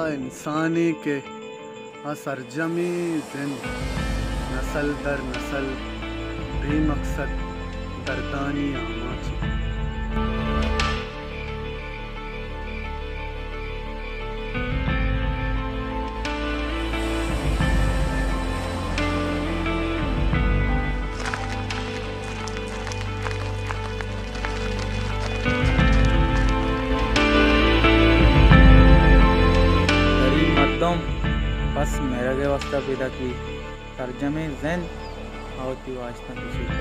انسانے کہ آ سرجمیں زند نسل در نسل بے مقصد دردانی آماچ انت۔ غریب مردم بس مرگ ءِ واسطہ پیداک بیت۔ سرجمیں زند آ وتی واہشتاں کشیت۔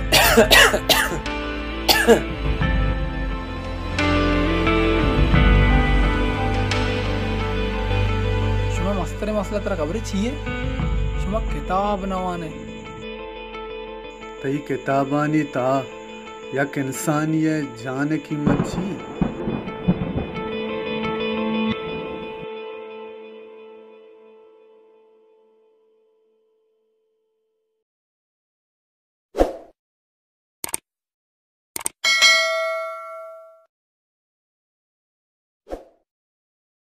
شما مستریں مسئلہ ترا خبرے چی ئے؟ شما کتاب نہ وان ئے۔ تئی کتابانی تہا یک انسانی ءِ جان ءِ قیمت چی؟